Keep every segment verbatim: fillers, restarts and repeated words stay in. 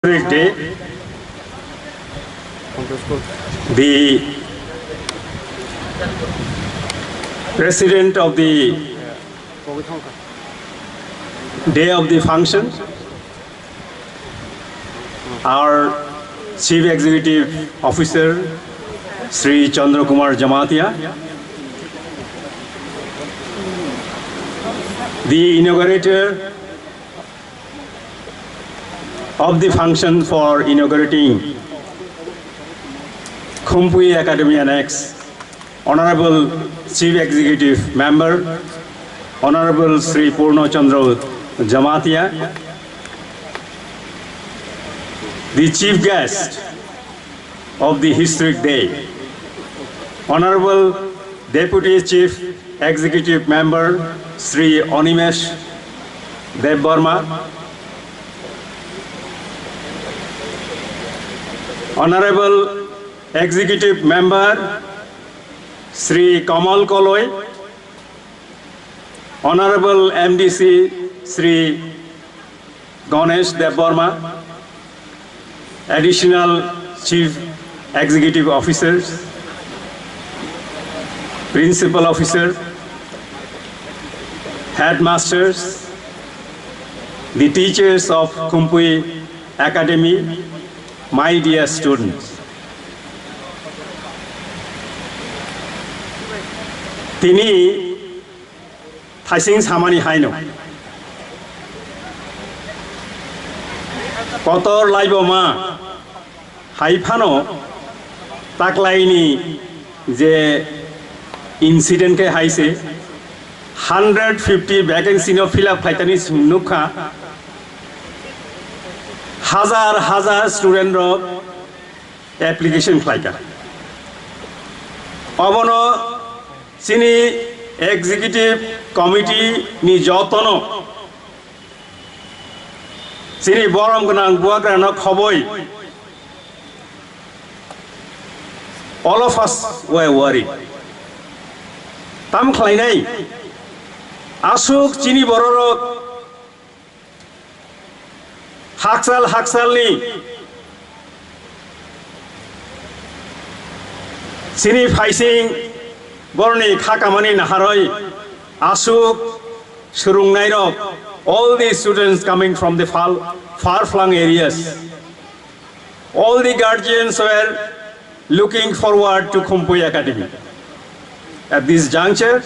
Day, the president of the day of the function, our Chief Executive Officer, Sri Chandra Kumar Jamatia, the inaugurator of the function for inaugurating Khumpui Academy Annex, Honorable Chief Executive Member, Honorable Sri Purno Chandra Jamatia, the chief guest of the historic day, Honorable Deputy Chief Executive Member Sri Animesh Debbarma, Honorable Executive Member Sri Kamal Koloi, Honorable M D C Sri Ganesh Debbarma, Additional Chief Executive Officers, Principal Officer, Headmasters, the teachers of Khumpui Academy, my dear students. Tini thaising samani haino kotor laiboma hai phano taklaini je incident khe hai se hundred fifty vacancy no fill up khlaitani chwng nukha, hajar hajar student rok application khlaikha. Obono chini executive committee ni jotono chini borom gwnang buagrano khoboi all of us were worried. Tam khlainai aswk chini bororok hakchal hakchalni chini phaising borni kha kamani naharoi aswk swrwngnairok, all the students coming from the far, far flung areas, all the guardians were looking forward to Khumpui Academy. At this juncture,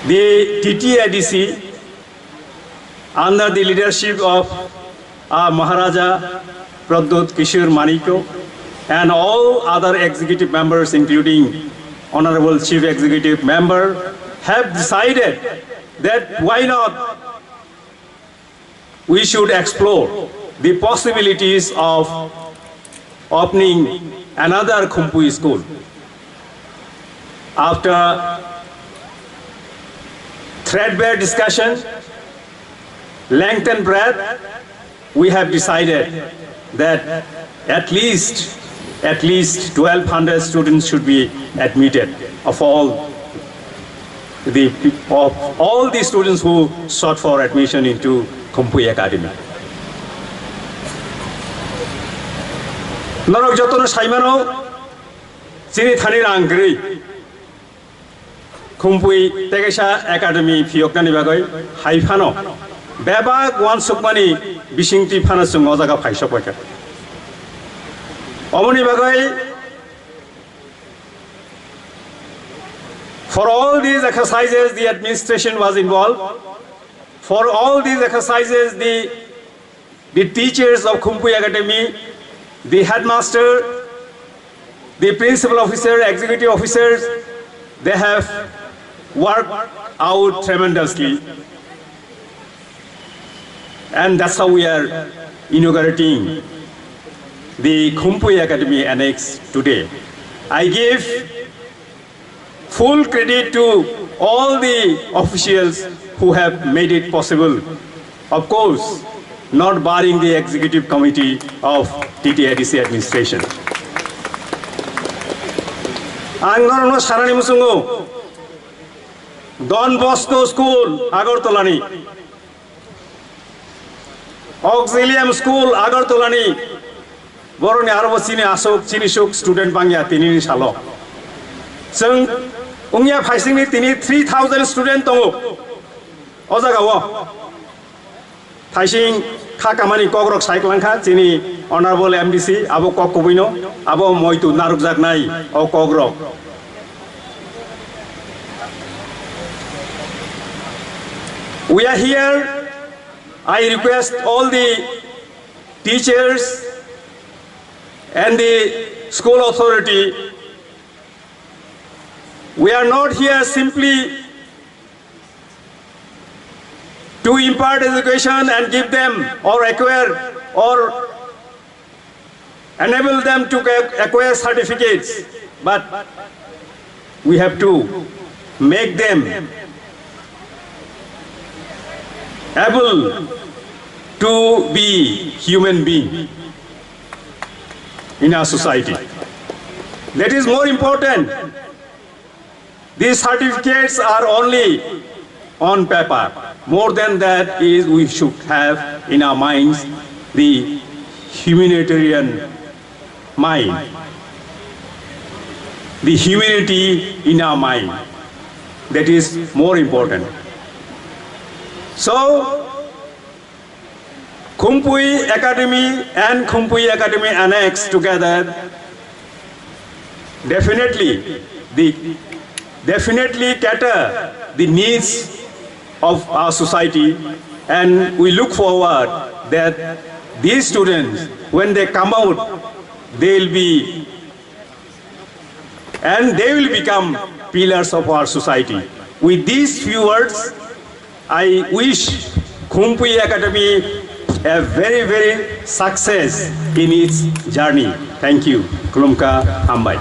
the T T A D C, under the leadership of our Maharaja Pradyut Kishore Manikya and all other executive members, including Honorable Chief Executive Member, have decided that why not we should explore the possibilities of opening another Khumpui school. After threadbare discussion, length and breadth, we have decided that at least, at least twelve hundred students should be admitted of all the, of all the students who sought for admission into Khumpui Academy. Norok jotono saimano, chini thani rang kwrwi Khumpui Tegaisa Academy phiyoknani bagwi hai phano bebak uansukmani bisingtwi phano chwng o jaga phaisok paikha. Oboni bagwi, for all these exercises, the administration was involved. For all these exercises, the, the teachers of Khumpui Academy, the headmaster, the principal officer, executive officers, they have worked out tremendously. And that's how we are inaugurating the Khumpui Academy Annex today. I give full credit to all the officials who have made it possible. Of course, not barring the executive committee of T T A D C administration. Ang norokno sanani muchungo, Don Bosco School, Agartala ni. Auxilium School Agartala ni boroni aro bo chini aswk, chini swk student bangya tinini salo. Chwng wngya phaisingni tini three thousand student tongo o jagao. Thaising kha kamani kokrok sai kwlangkha chini Honorable M D C, abo kok kubuino, abo moitu narwkjaknai o kokrok. We are here. I request all the teachers and the school authority, we are not here simply to impart education and give them or acquire or enable them to ac- acquire certificates, but we have to make them able to be human being in our society. That is more important. These certificates are only on paper. More than that is we should have in our minds the humanitarian mind, the humanity in our mind. That is more important. So, Khumpui Academy and Khumpui Academy Annex together definitely the definitely cater the needs of our society, and we look forward that these students, when they come out, they'll be and they will become pillars of our society. With these few words, I wish Khumpui Academy a very, very success in its journey. Thank you. Khulumkha, hambai.